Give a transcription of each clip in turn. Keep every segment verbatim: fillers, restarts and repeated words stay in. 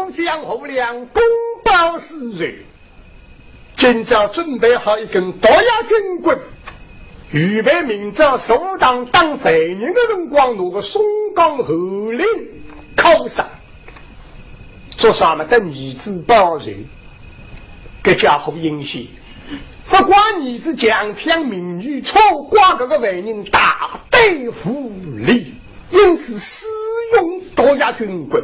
将侯亮公报私仇，今朝准备好一根毒药军棍，预备明朝坐堂打犯人的辰光，拿个松江侯林敲杀。做啥么？搭儿子报仇。搿家伙阴险，勿怪儿子强抢民女，错怪搿个犯人大胆无礼，因此私用毒药军棍。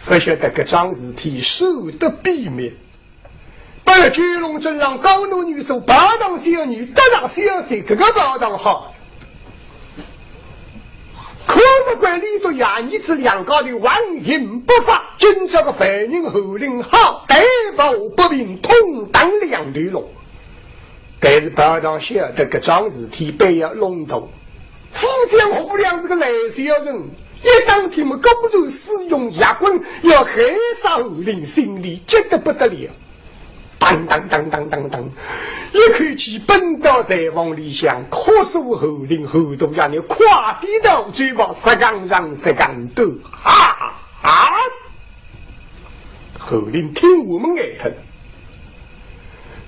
勿晓得搿桩事体守得秘密，拨勒九龙镇浪高楼女所报堂小女得着消息，搿个报堂好。看勿惯李督爷儿子两家头横行不法，今朝个犯人侯林好，歹报不平，痛打两头龙。但是报堂晓得搿桩事体必要弄大，副将侯亮是个烂小人，一打听么果然私用药棍，要害杀侯林，心里急得不得了。当当当当当当，一口气奔到柴房里向，敲杀侯林，侯大爷，倷快点逃走吧，实梗上实梗短。啊啊！侯林听话么呆脱了，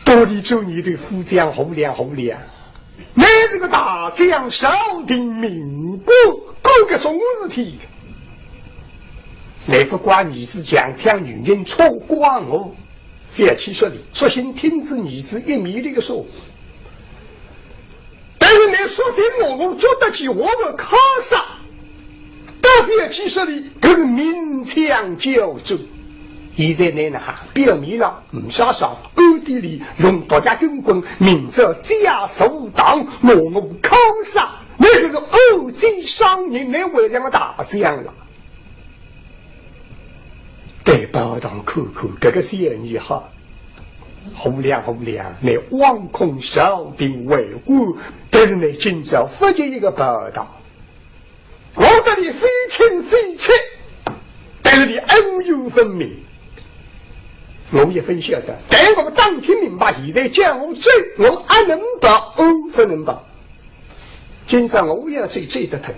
肚里转念头，副将侯亮，侯亮，倷是个大将，朝廷命官，干搿种事体，倷勿怪儿子强抢女人，错怪我。 勿要去说理，索性听仔儿子一面头个说。但是倷索性拿我捉得去，我们敲杀，倒勿要去说理，搿是明抢交州。现在倷哪哈？表面上呒啥啥，暗地里用毒药军棍，明朝借势打，拿我敲杀，倷搿个恶贼伤人，倷为了个大将了。 对报堂看看，搿个小女孩，侯亮，侯亮，倷枉空朝廷为官，但是倷今朝勿及一个报堂。我搭倷非亲非戚，但是倷恩怨分明。我也勿晓得，但我打听明白，现在叫我追，我阿能报，阿勿能报。 今朝我也追，追得脱。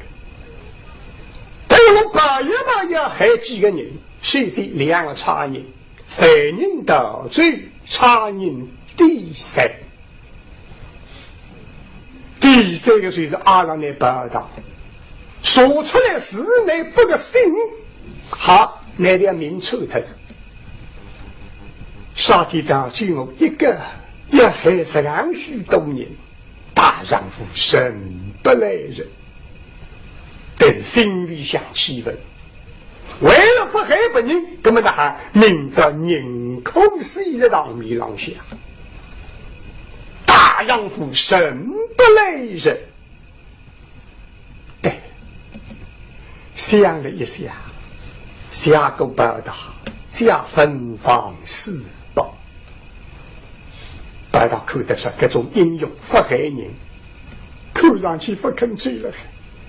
但是我跑也跑也害几个人，首先两个差人，犯人逃走，差人抵罪。抵罪个就是阿拉倷报堂，查出来是倷不个信，好，倷条命抽脱哉。啥体道理？我一个要害死两许多人， 大丈夫审不来人。但是心里想气愤，为了勿害别人，搿么哪哈，明朝宁可死辣堂面浪向。大丈夫审不来人。对， 想了一想，写个报堂，借文房四宝。报堂看得出搿种英雄勿害人，看上去勿肯走了，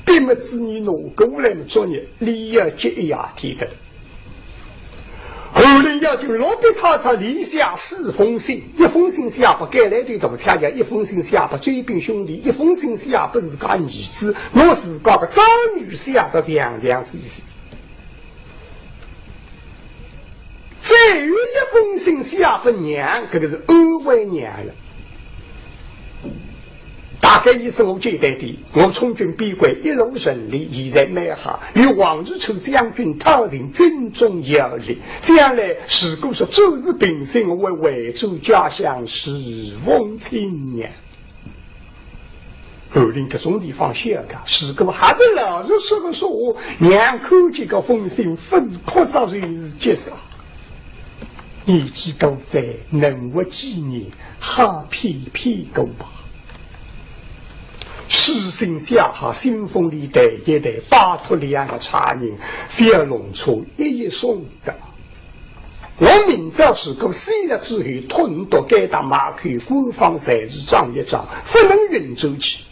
笔墨纸砚拿过来么作孽，俚要急一夜天个。侯林要求落笔太太连写四封信，一封信写拨监来头大差爷，一封信写拨周边兄弟，一封信写拨自家儿子，拿自家个长女写得详详细细。 再有一封信写拨娘，搿个是安慰娘了。大概意思我简单点，我充军边关一路顺利，现在蛮好，与王世充将军讨情，军中要立，将来如果说战事平息，我会回转家乡侍奉亲娘。 侯林搿种地方晓得，如果还是老实说个说话，娘看见搿封信，勿是哭杀就是急杀。年纪大哉，能活几年，好骗骗过吧。书信写好，信封里掸一掸，拜托两个差人，覅弄错，一一送到。 我明朝如果死了之后，吞毒该搭马口官方暂时装一装，勿能运转去。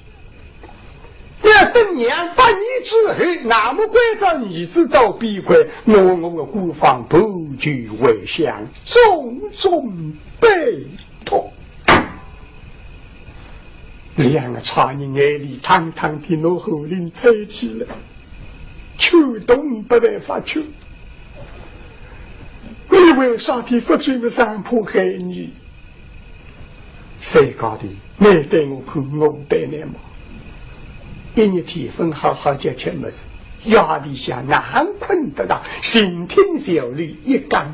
要等娘百年之后，那么关照儿子到边关，拿我个官方盘踞回乡，种种悲痛。两个差人眼泪汤汤地拿侯林搀起来，劝都没办法劝。你为啥体勿走么？生怕害你。三家头，你对我看，我对你望。一日天勿好好叫吃物事，夜里向哪困得着？心听小楼一更二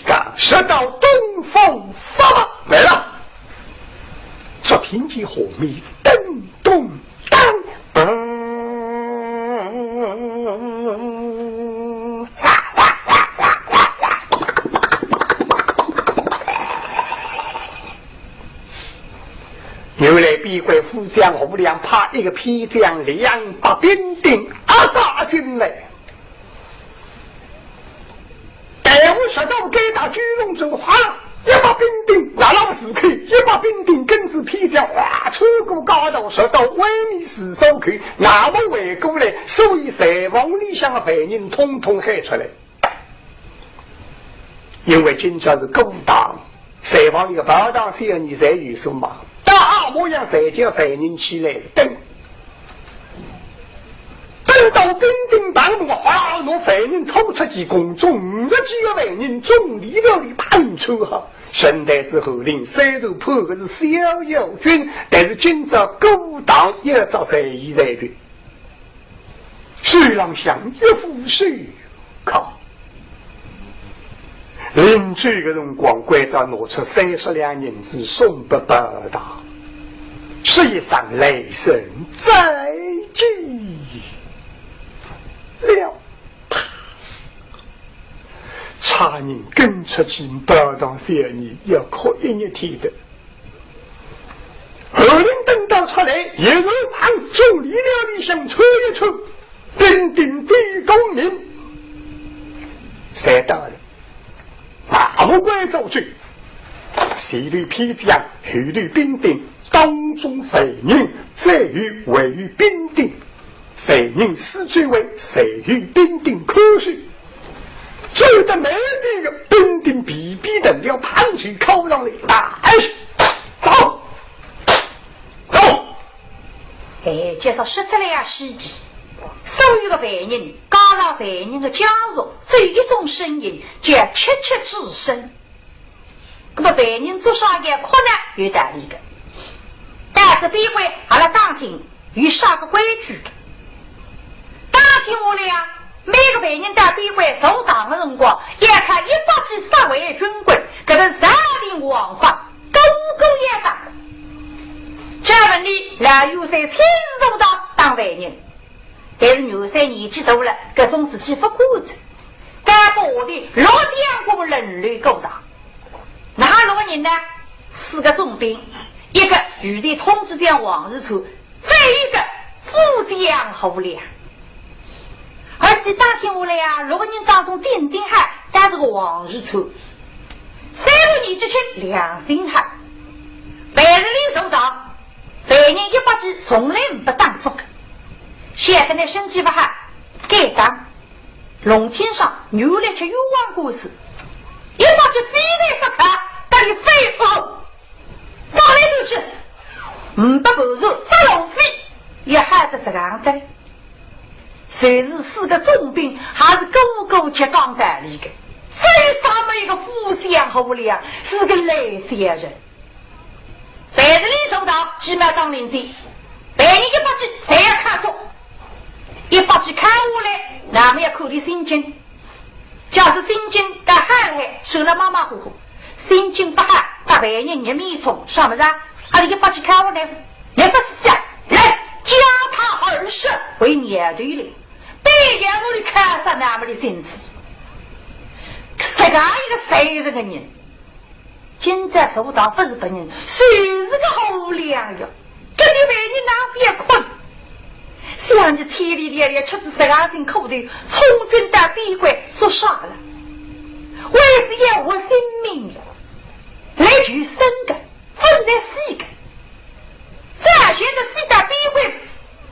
更，直到东风发白来了。只听见后面咚咚当。 原来边关副将吴良派一个偏将两百兵丁压打进来。队伍直到该搭九龙城，哗啦，一百兵丁拿牢自己，一百兵丁跟仔偏将，哗，穿过街道，直到外面市所口，那么围过来，所以柴房里向的犯人统统喊出来。 因为今朝是过堂，柴房里个包大小二侪有数嘛，大模样侪叫犯人起来等。等到兵丁打马，哗，拿犯人拖出去，共中五十几个犯人，总里头里盘抽好。沈台子侯林，三头判个是逍遥君，但是今朝过堂要着罪一罪的。 手浪向一副手铐。临走个辰光，关照拿出三十两银子送拨包大，说一声来生再见了。啪！差人跟出去，包大小二要哭一日天的。 侯林等到出来，一路旁总里头里向抽一抽，兵丁点功名，侪到了。大马关照住，前头偏将，后头兵丁，当中犯人，再有围兵丁。 犯人四周围侪有兵丁看守，只有得南边个兵丁皮皮等了，盘腿靠上来，哎，走，走。哎，介绍说出来也稀奇，所有的犯人，加上犯人的家属，只有一种声音，叫切切之声。 那么犯人做啥要哭呢？有道理的。但是边关阿拉打听有啥个规矩的？打听下来呀，每个犯人到边关坐堂的辰光，要看一百几十位军官，搿个朝廷王法，个个要打。再问你，老元帅亲自坐堂打犯人，但是元帅年纪大了，搿种事体勿管哉。 该个下头老将官轮流过堂。哪六个人呢？四个总兵，一个御前通知将王世充，再一个副将侯良。而且打听下来呀，六个人当中顶顶好，但是个王世充。三个年纪轻，良心好。凡是伊坐堂，犯人一百几从来勿打足个。晓得呢身体勿好，该当。 弄清爽，原来吃冤枉官司，一百几非但勿看，搭伊翻案，放来就去，呒不盘缠，勿浪费，也害得实梗得嘞。随后四个总兵还是个个讲道理个，只有啥么一个副将侯良是个烂小人。 凡是伊坐堂，起码当令箭，犯人一百几侪要敲足，一百几敲下来，那么要看伊心情。假使心情倒好了，受了马马虎虎；心情勿好，搭犯人热面冲，啥物事啊？阿是一百几敲下来，热勿死啊！来，加他二十，为念头嘞，别让我哩看上那么的心思。实梗一个衰人的人， 今朝坐堂勿是别人，就是个侯良哟。搿点犯人哪勿要困？想伊千里迢迢吃仔十二斤苦头，充军到边关做啥了？为仔要活性命哟，来求生个，勿是来死个。早晓得死到边关，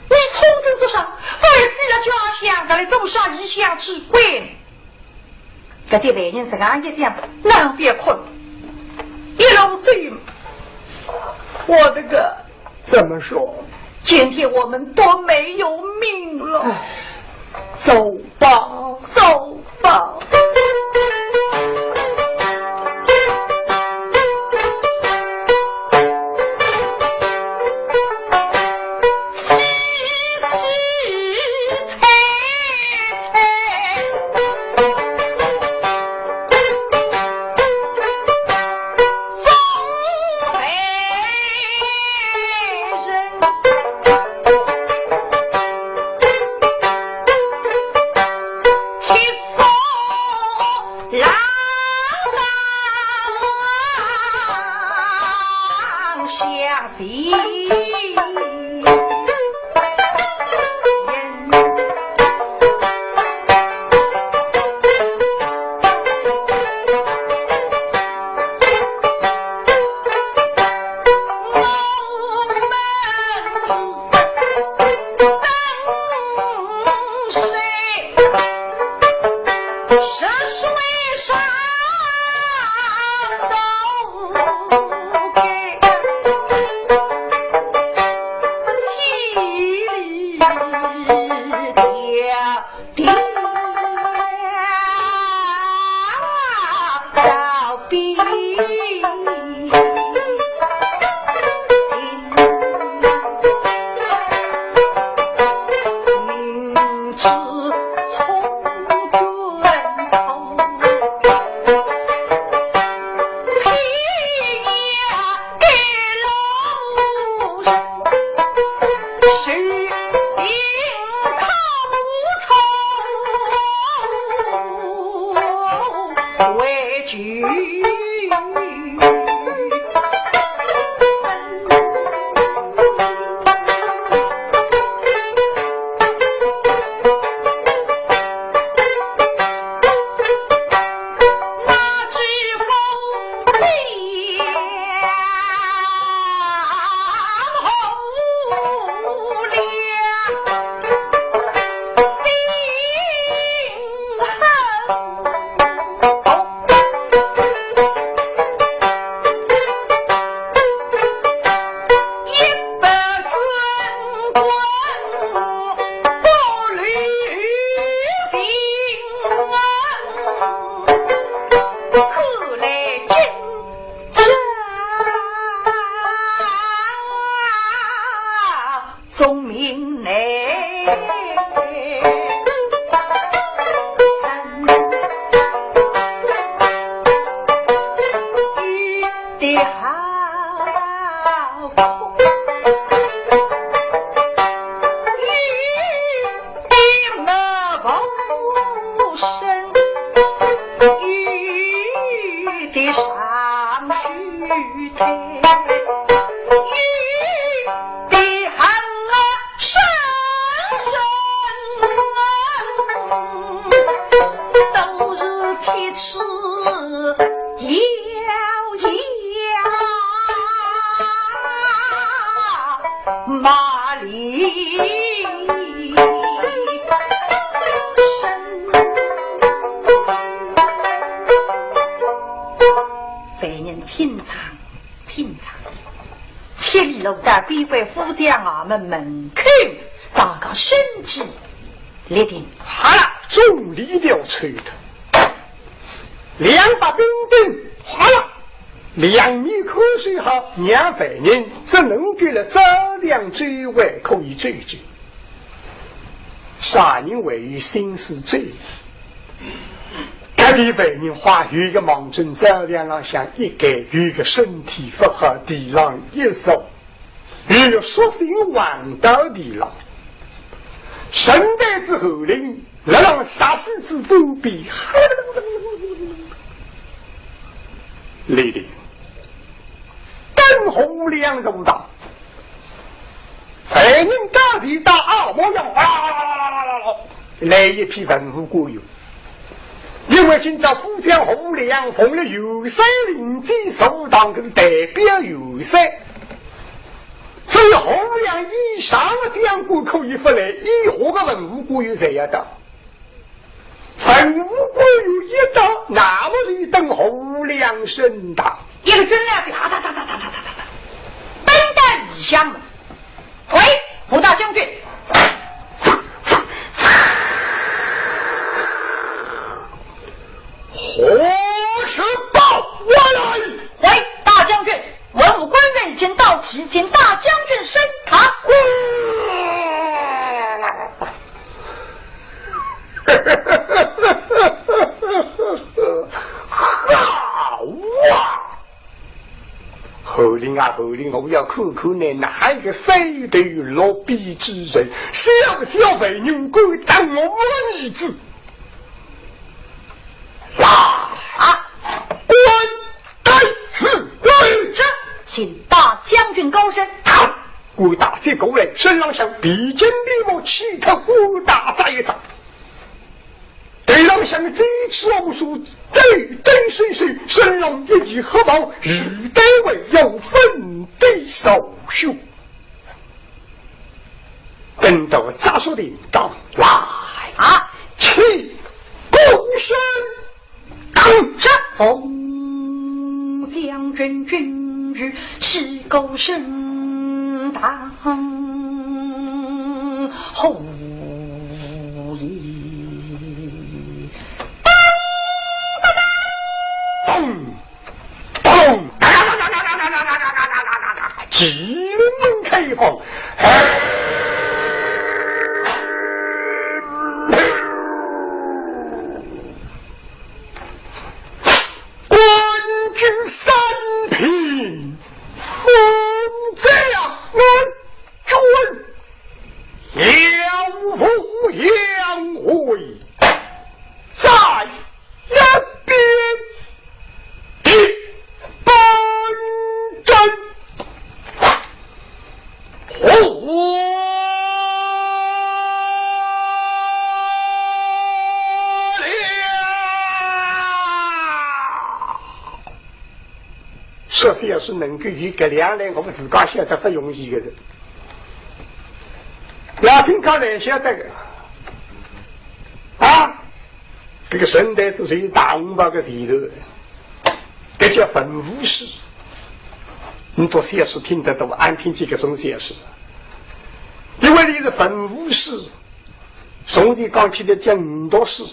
伊充军做啥？勿是死了家乡，搿来做啥异乡之鬼呢？ 搿点犯人实梗一想，哪勿要困？一路追，我的个，怎么说？今天我们都没有命了。唉，走吧，走吧。的好苦，一点没无声，一点上去的，一点寒了。 深深都是七尺遥遥万里深。犯人清唱，清唱。 七里路到边关府将衙门门口，大家身体立定。好了，众里调抽的，两百兵丁，好了，两面看守好，让犯人只能够了照常转弯，可以走走。啥人会有心思走？ 搿点犯人花有一个望准照常浪向一个，有一个身体勿好，地浪一坐，有一个索性横倒地浪，身带子后领，辣浪杀死之半边。立定，等候两坐堂。 犯人到底到二模样，哗啦啦啦啦啦啦啦，来一批文武官员。因为今朝府将吴良奉了元帅令箭坐堂，搿是代表元帅，所以吴良以上的将官可以勿来，以下的文武官员侪要到。 文武官员一到，那么就等候吴良升堂。一个军来是哒哒哒哒哒哒哒哒哒，奔到里厢门。喂，吴大将军。何事报？我来。回大将军，文武官员已经到齐，请大将军升堂。 好啊！侯林啊，侯林，我要看看你哪一个三头六臂之人，小小犯人敢打我儿子！来啊，官带子来！这，请大将军高升。好，官带子过来，身浪向披巾披帽，去脱官带扎一扎。 头浪向的尖刺乌须，抖抖收收，身浪一件黑袍，与单为腰，粉底扫雪。等到扎束停当，来啊，起鼓声。当。这。奉将军军谕，起鼓升堂。 侯爷。咚，咚，急门开放。官军三品，封将军。 军，耀武扬威，在一边，一本正。好了。 说小说能够有搿两类，我们自家晓得勿容易个人。老听讲来晓得个。啊，搿个沈黛只是有大红袍个前头，搿叫文武书。你读小说听得懂，俺听见搿种小说，因为你是文武书。 从前讲起来叫五读书，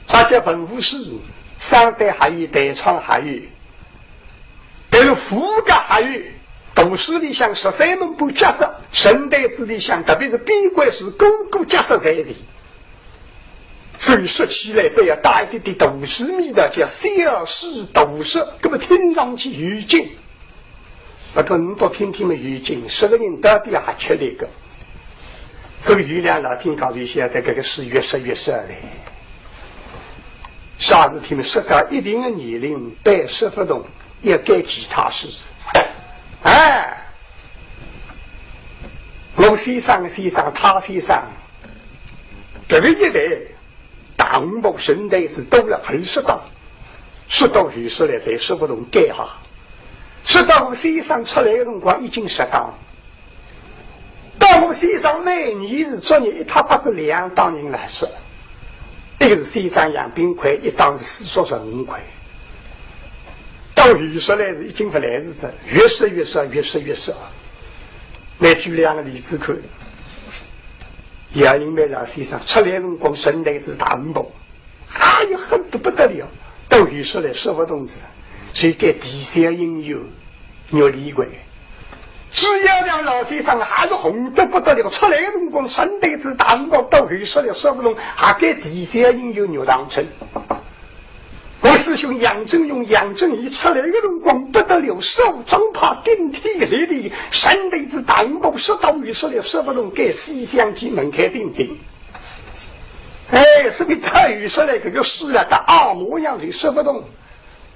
啥叫文武书？双旦还有，弹唱还有，但是副歌还有，大书里向十三门半角色，神台子里向特别是边关是个个角色侪是。所以说起来，必要带一点点大书味道，叫小书大说，那么听上去有劲。不过你多听听嘛有劲，说个人到底还吃力个。所以有两老听讲就晓得搿个书越说越少了。啥事体嘛，说到一定的年龄，再说勿动，要改其他书。哎，我先生的先生，他先生，搿个一代大红袍神台子多了二十档，说到后首来侪说勿动改哈。说到我先生出来的辰光已经十档，到我先生每年是作孽一塌刮子两档人来说，一个是先生杨炳魁，一档是四叔陈文魁。到后首来是已经勿来事哉，越说越少，越说越少。拿举两个例子看，姚云梅老先生出来辰光神台子大红袍，哎呀，恨得不得了，到后首来说勿动哉，所以改地小应元玉里桂。只要让老先生还是红得不得了，出来辰光神台子大红袍，到后首来说勿动，还改地小应元玉堂春。我师兄杨振勇、杨振义出来的辰光不得了，手掌拍顶天立地，神台子大红袍说到后首来说勿动，改西厢记门开定睛。哎，说明到后首来搿个书了，到二模样就说勿动。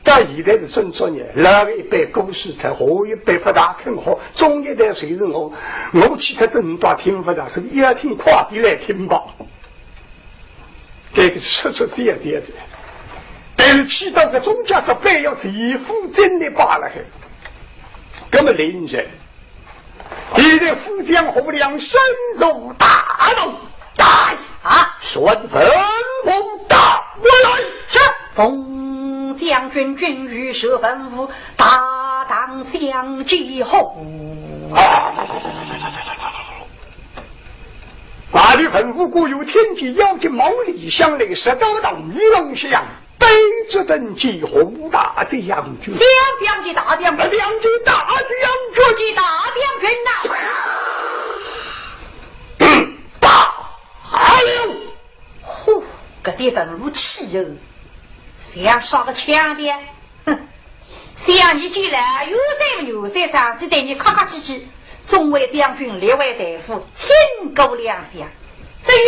到现在是真作孽，老一辈过世脱，下一辈勿大肯学，中一代随着我，我去脱仔倷倒听勿大，所以要听快点来听吧。搿个说出是也是也是，但是去到搿种角色，必要是一副真的罢了。搿么令人 现在副将侯亮身入大堂，大爷，传文武到。我来。是。封将军军谕，传文武大堂相见候。啊！外头文武官员听见要紧往里向来，直到堂面浪向。 对着等见侯大将军。相见大将军。相见大将军。见大将军呐。罢了。呼，搿点文武气哦，像啥个腔调？哼，想你见老元帅元帅上去对你客客气气，众位将军列位大夫，请过两厢。至于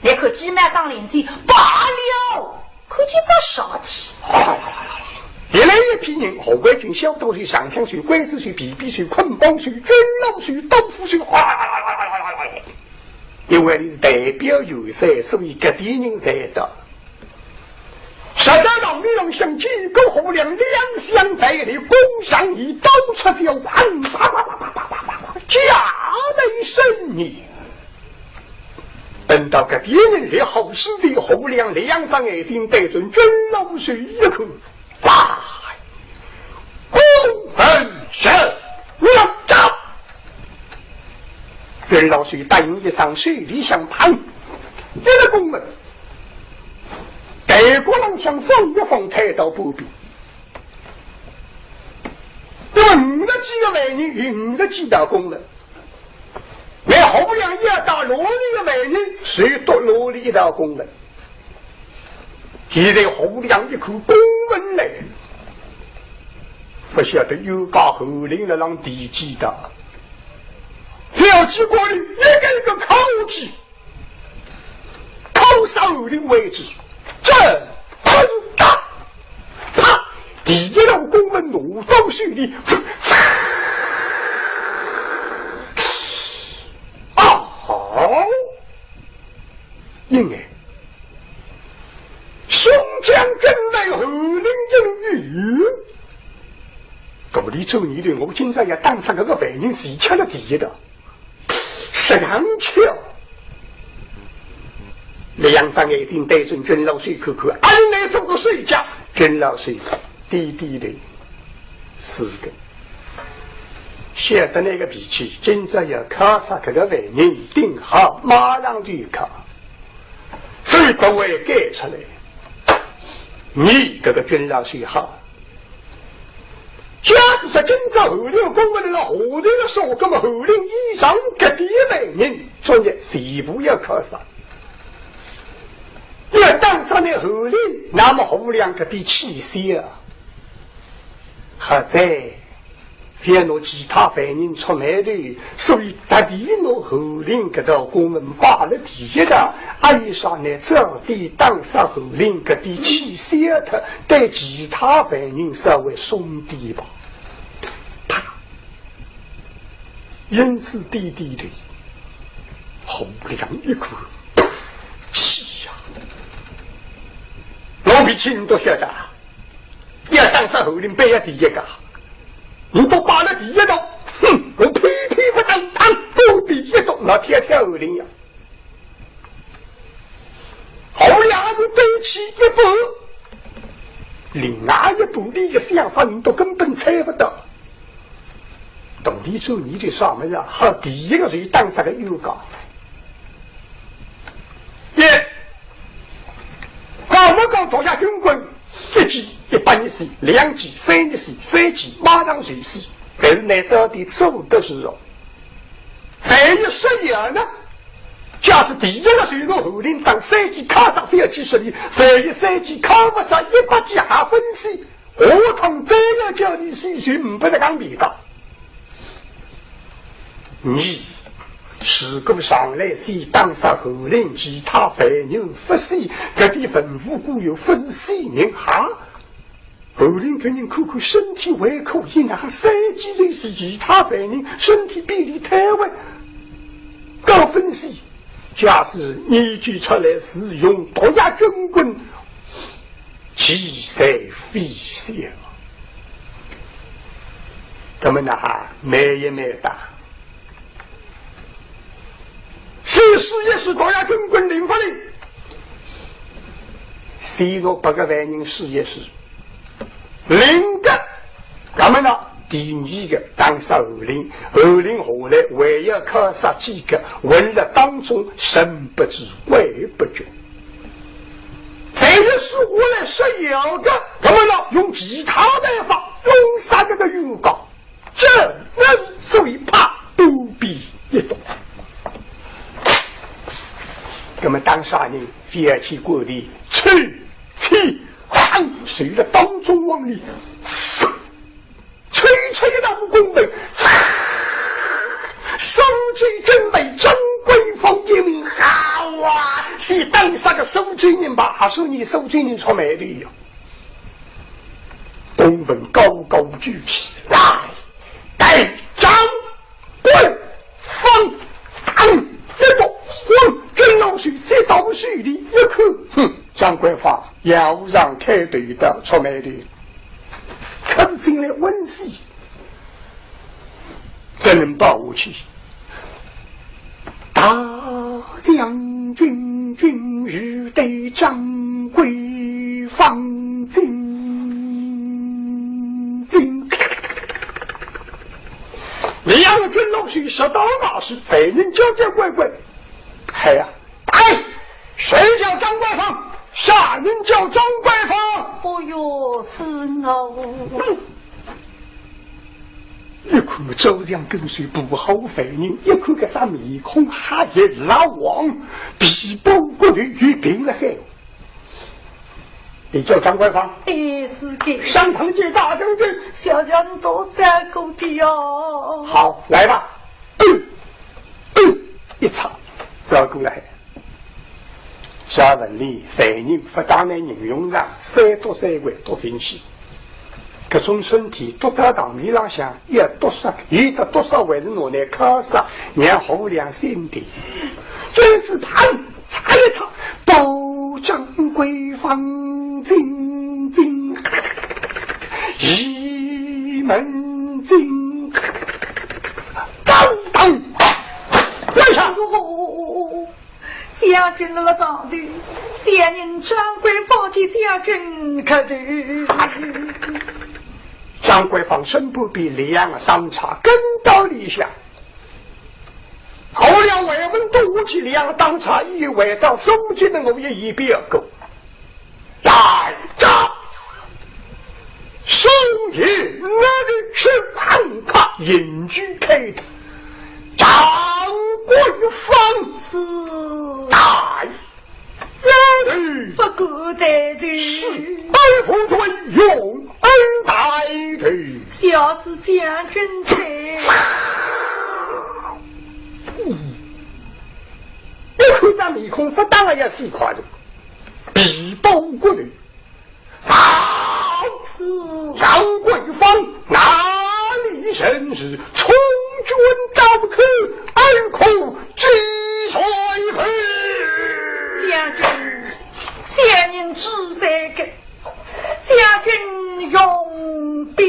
你，你可鸡毛当令箭，罢了。 可见这杀气。一来一批人，护卫军、小刀手、长枪手、刽子手、皮鞭手、捆绑手、军老手、刀斧手，哗啦啦啦啦啦啦啦啦。因为你是代表元帅，所以搿点人侪到。直到堂面浪向见过侯亮，两厢在内，弓上以刀出鞘，砰，啪啪啪啪啪啪啪啪，架在身里。 等到搿点人立好势的，侯亮两只眼睛对准军老手一看，来，公文是我招。军老手答应一声，手里向捧一个公文，台角浪向放一放，推到旁边。那么五十几个犯人，有五十几道公文。 拿侯亮一道，哪里个犯人，就读哪里一道公文。现在侯亮一看公文来，勿晓得有家侯林辣浪提几道，覅去管伊，一个一个敲去。 敲杀侯林为止，这，啪，啪，第一道公文拿到手里，啊，好，因为宋将军来侯林应允。搿么李周你对我今朝要打杀搿个犯人，是吃了第一道。 实梗巧。两只眼睛对准军老手看看，俺来做个手脚。军老手低低头，是个。晓得倷个脾气，今朝要敲杀搿个犯人，顶好马上就敲。所以勿会改出来。你搿个军老手好，假使说今朝侯林公问了侯林的说，那么侯林以上搿点犯人，作孽全部要敲杀。要打杀了侯林，那么侯亮搿点气息啊，还在，覅拿其他犯人触霉头，所以特地拿侯林搿道公文摆了第一道，阿有啥呢？早点打杀侯林搿点气息脱，对其他犯人稍微松点吧。啪！因此点点头，侯亮一看，气呀！老脾气你都晓得啊？要打杀侯林，必要第一个。你都摆了第一道，哼，我偏偏勿打，打，我第一道，那挑挑侯林呀。侯亮是斗气一半，另外一半你的想法，你都根本猜勿到。到底做你的啥么子啊？好，第一个就打杀个冤家。耶，刚刚讲大家军棍，一记一百二十，两记三十，三记马上就死，但是呢，到底做得是哦。万一失言呢？假使第一个就拿侯林打，三记敲杀覅去说理，万一三记敲勿杀，一百记还分析，下趟再要叫你死，就呒不得讲别个。你如果上来先打杀侯林，其他犯人勿死，搿点文武官员勿是死人哈？侯林搿人看看身体还可以，哪三记就是其他犯人身体比伊推扳，高分析。假使你救出来是用毒药军棍，其势非小。那么呢，慢一慢打，先试一试毒药军棍灵勿灵？先拿八个犯人试一试，灵个，那么呢，第二个打杀侯林，侯林下来还要敲杀几个，混了当中神不知鬼不觉。万一是下来失效个，那么呢，用其他办法弄杀搿个冤家。 这人所以怕不必一动。那么打杀人覅去管伊，吹气，嘡，随了当中往里吹，吹一道公文，苏州军备张桂芳一名，好啊，是打杀个苏州人吧？还是你苏州人出卖的呀？ 公文高高举起来，带张桂芳，当一个昏军老手，这道手里一看，哼，张桂芳要让开头的出卖的，可是进来问死，怎能保下去？ 大将军今日对张桂芳进进。两军老手说到那时，犯人交交关关。哎呀，哎，谁叫张桂芳？啥人叫张桂芳？哦哟，是我。嗯。 一看周将跟随不好犯人，一看搿张面孔还一老黄，皮包骨头有病了海。你叫张桂芳？哎，是个。上堂见大将军。小将军多照顾的哟。好，来吧。嗯，嗯，一插，照顾了海。 下文里犯人勿打呢，人用上，三剁三刿剁进去。搿种身体剁到堂面浪向，要剁杀，有的剁杀还是拿来敲杀，让侯亮心定。真是盘擦一擦，刀张桂芳进进，一门进，当当，来上。 将军辣辣上头，小人张桂芳替将军叩头。张桂芳身边边两个当差跟到里向，侯亮回文都下去，两个当差一回到苏州的我也一边过。来着，送人那里去，赶快引去开的。杨贵芳是大人，不敢抬头。是，二夫人用恩抬头。小子将军在。一看这面孔，不当然要死快的，皮包骨头。 啊，是。杨贵芳哪里人是？充军到此，二可知罪否？将军，小人知罪的，将军容禀。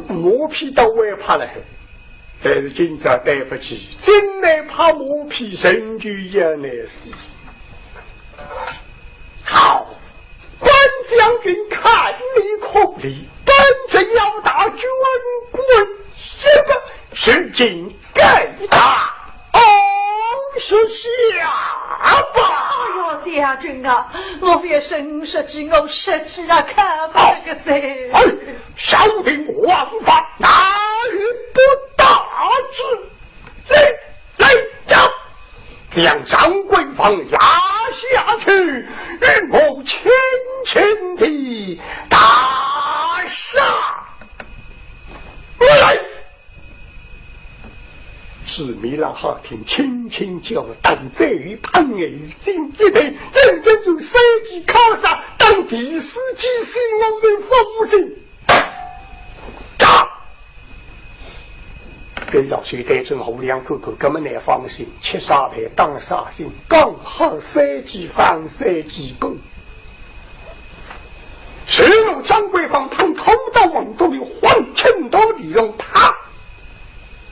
马屁倒还怕了，但是今朝对不起，真来怕马屁，人就要难死。好，关将军看你可怜，本是要打军棍一个，如今该打二十下吧。哎呀，将军啊，我也真是气，我实在啊，看不得个哉。哎，小弟王法哪有不打之理？来，来呀！将杨贵芳拉下去，与我轻轻地打杀。来！ 是米拉哈听，轻轻叫，但再一碰，眼睛一闭，眼睛就三记敲杀，当第四记是我的父亲。打！跟老师对准后两口口，根本难放心，吃啥饭当啥心，刚好三记放三记半。 随后张桂芳碰头到黄土里，黄尘到地上，啪，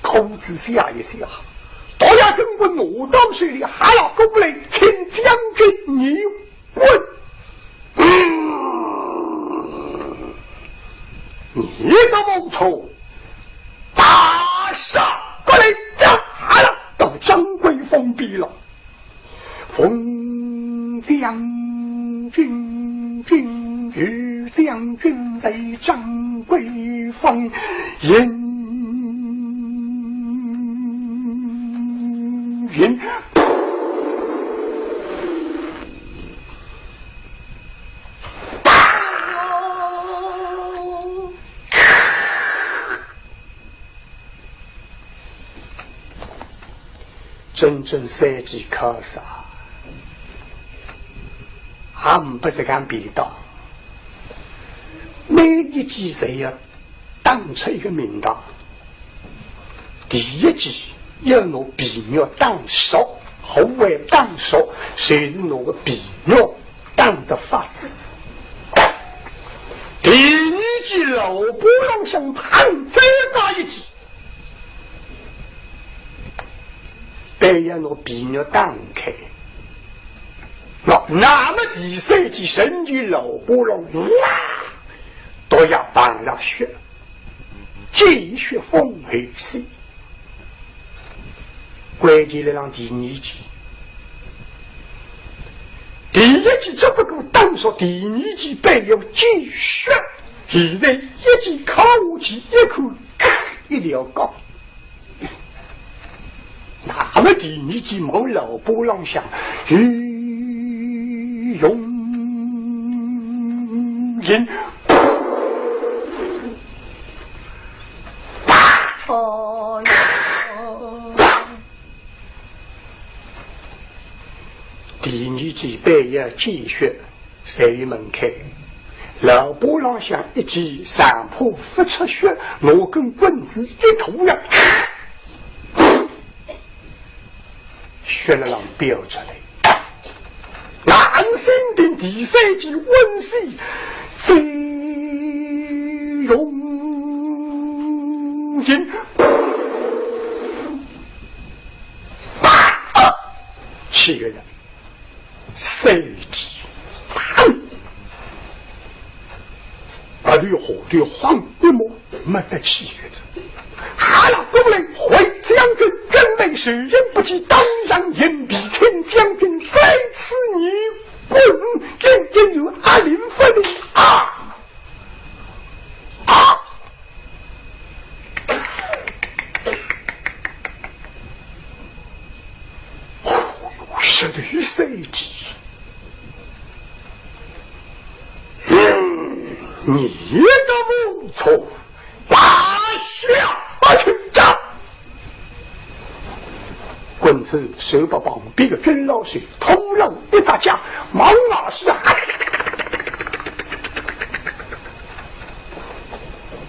裤子下一下，倒要跟我拿到手里，哈啦过来，请将军你滚。嗯，你的不错，打杀过来，呀，哈啦，到张桂芳边了。 奉将军，军，与将军在张桂芳，引，引。 整整三记敲杀，也呒不实梗便当。每一记侪要打出一个名堂。第一记要拿皮肉打熟，何谓打熟？就是拿个皮肉 打得发紫。第二记，老伯浪向碰再打一记，但要拿皮肉打开。喏，那么第三记神奇老波浪，哇，都要碰上血，见血封喉死。关键来上第二记，第一记只不过打熟，第二记板要见血，现在一记敲下去，一口，咔，一条杠。 那么第二记望老波浪向，于永银，哦哟。第二记板要见血， 随门开，老波浪向一记，上怕勿出血，拿根棍子一拖呀，血辣浪飙出来。那么神奇第三记温水，再用劲，啪！啊，气个人。 三记，砰！啊，头下头晃一摸，没得气个子。好了，各位，回将军，军令，谁人不及，当然严厉，请将军在此立功，应该有阿灵勿灵啊！ 啊！哦哟，十六岁的，嗯，你的不错，拿下去斩！ 棍子随把旁边个军老手通了一只脚，望外势啊，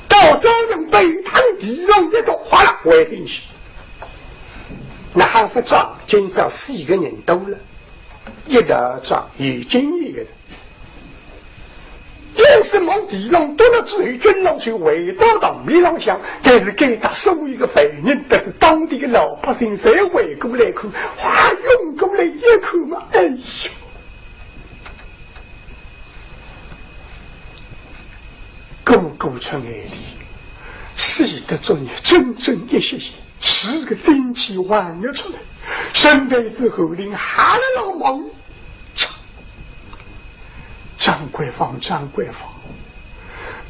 到张人背堂地上一倒，哗啦，跪进去。那还勿招，今朝四个人多了，一道招有经验个人。 硬是望地浪倒了之后，军老手回到堂面浪向，但是该搭所有个犯人，搭是当地个老百姓，侪围过来看，哗，涌过来一看嘛，哎哟，个个出眼泪，死得作孽，真正一歇歇，是个精气还了出来，身背子后领还了老忙。 张桂芳，张桂芳，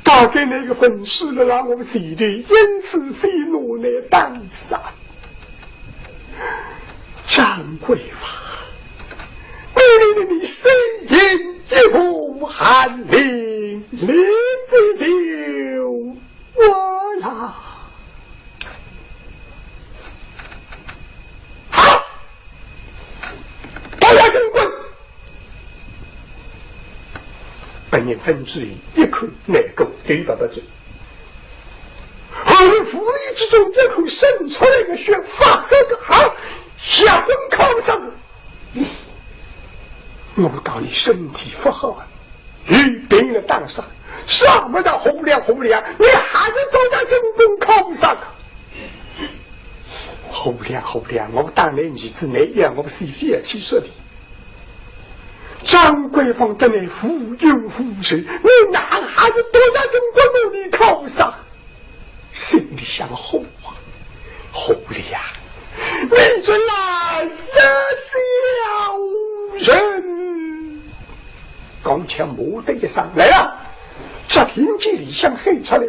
大概那个分数了，让我们谁的因此谁落难当杀。张桂芳，你你你你，谁人一步寒林林子就我呀！好！ 大家跟棍！本人分之一口难过，对爸爸说。而无意之中，一口渗出来个血，发黑个啊，下棍敲上。我当你身体不好啊，有病了当啥？什么的红亮红亮，你还是多加跟棍敲上啊？ 好了好了，我当倷儿子，倷要我死非要去说的。张桂芳对倷无冤无仇，倷哪还是多大人不努力考上？心里想好啊，好了，你这懒惰小人！ 刚巧骂得一声，来啊！只听见里向喊出来：“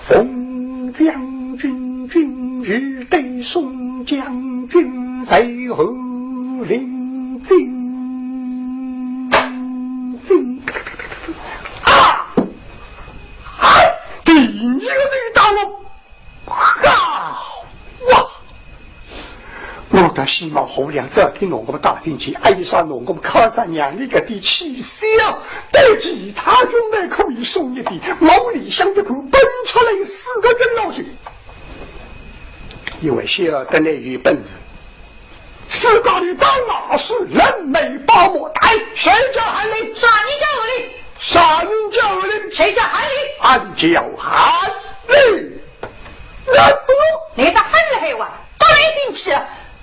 冯将军，军师对宋将军，在后领进进。”啊！啊！第二个人打我！ 好哇！我倒希望好了，早点拿我们带进去，还有啥拿我们敲杀，让俚搿点气消，对其他兄弟可以松一点。我里向一看，奔出来四个军老手，因为晓得俚有本事，四个人到外势，人眉宝目，哎，谁叫喊你？啥人叫喊你？啥人叫喊你？谁叫喊你？俺叫喊你。 那不，你倒喊了还哇？到哪进去？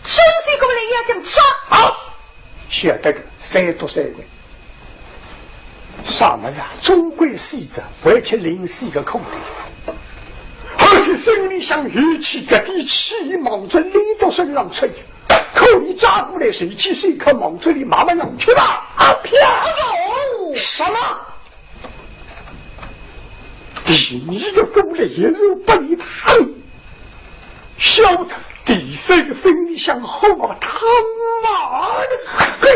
生死过来也想杀。好，晓得个，三多三个。啥物事啊？总归死哉，还吃临死个苦头。而且心里向有气，搿点气望仔李渊身上出去，可以抓过来，随即随刻望仔俚妈妈上去吧。啊，啪！什么？第二个过来也是拨俚拍。 晓得第三个心里向火啊，他妈的，嘿，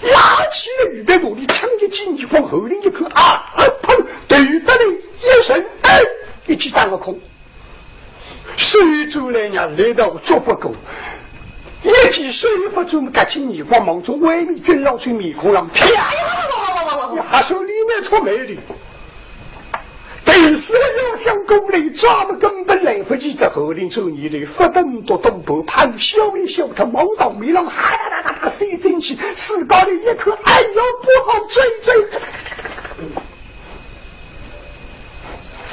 拿起了预备拿的枪一记，耳光喉咙一扣，啊，砰，头得了一声，哎，一记打个空。手转来呢，力道足勿够，一记手勿转，搿记耳光望仔外面军老手面孔上，啪！还说里面出没的。 但是要想过来，咱们根本来不及，在后头走，你得勿等到东北，怕笑一笑，他望到面浪，哈哒哒哒哒，塞进去，自家里一看，哎呦，不好追追。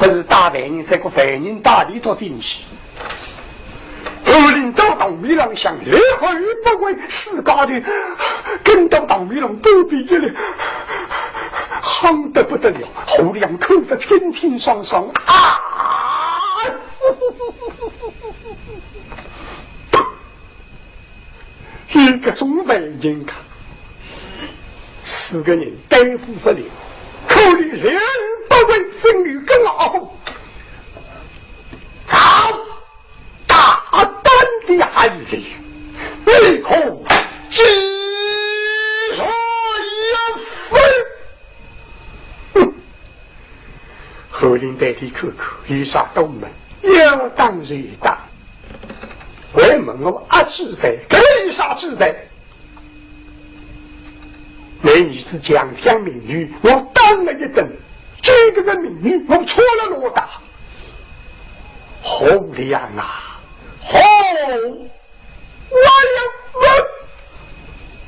勿是大犯人，是个犯人，大里头进去。 后头到堂面浪向，来回不回，自家头跟到堂面浪半边一立，夯得不得了，喉咙口得清清爽爽啊！一个中犯人家，四个人对付勿了，可怜来而不为，心里更熬。好！ 大胆的韩林，你可知罪也非？哼！韩林对俚看看，有啥多问，要打就打，还问我阿知罪，搿有啥知罪？ 倷儿子强抢民女，我打了一顿，搿个民女我错了偌大。好良啊，好，我要问，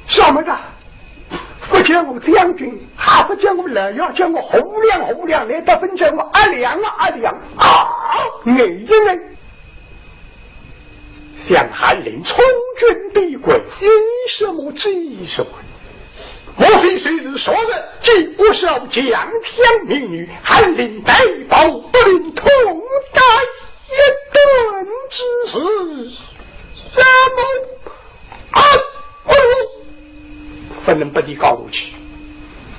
什么的？勿叫我将军，还勿叫我老爷，叫我好良好良，倷倒勿叫我阿良啊阿良啊！哎呀！ 想韩林充军闭关，有什么技术？莫非就是昨日见我少将抢民女，韩林带宝不灵，痛打一顿之事？那么，啊，哦，勿能拨俚讲下去。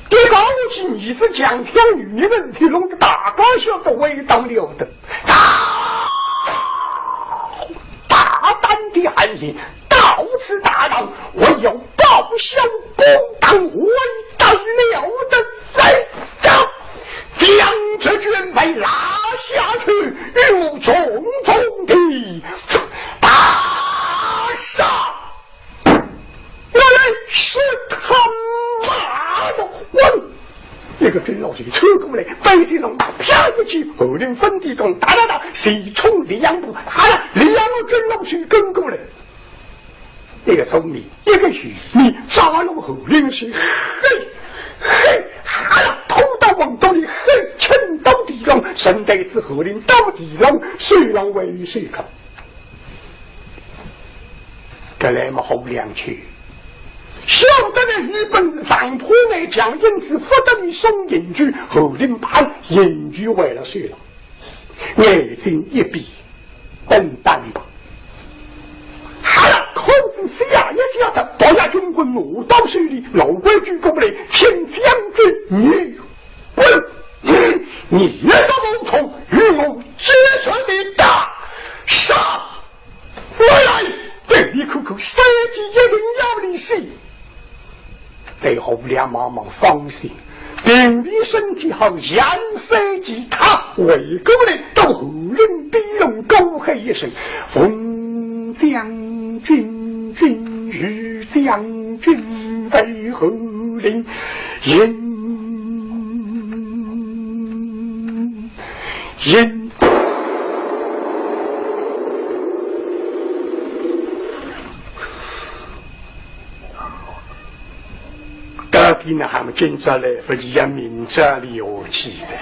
一讲下去，儿子强抢民女个事体，弄得大家晓得，还当了得。大，大胆的韩林，到此大堂，还要报效公堂，还当了得。来呀，将这卷牌拿下去，与我重重地打上！ 原来是他妈的混！一个军老手凑过来，背心浪啪一记，后头分地洞哒哒哒，前冲两步，哈啦，两个军老手跟过来。一个中面，一个右面，抓牢后领是嘿，嘿，哈啦，拖到瓮洞里，嘿，沉到地浪，顺带子后领到地浪，手浪还有手铐。 搿来么好两去。晓得倷有本事上破倷墙，因此勿得倷送刑具，后领把刑具还了手浪。眼睛一闭，等打吧。好了，裤子撕呀一撕的，脱下军棍拿到手里，老规矩过来，请将军，你 滚！你那个毛头与我这样的打上！我来，对你口口三记一定要你死。对侯亮望望放心，凭你身体好，像三记他回过来到后领地浪高喊一声：“奉将军军谕，将军为侯领 引，引。”到底呢，还没今朝来，勿一样明朝里下去哉。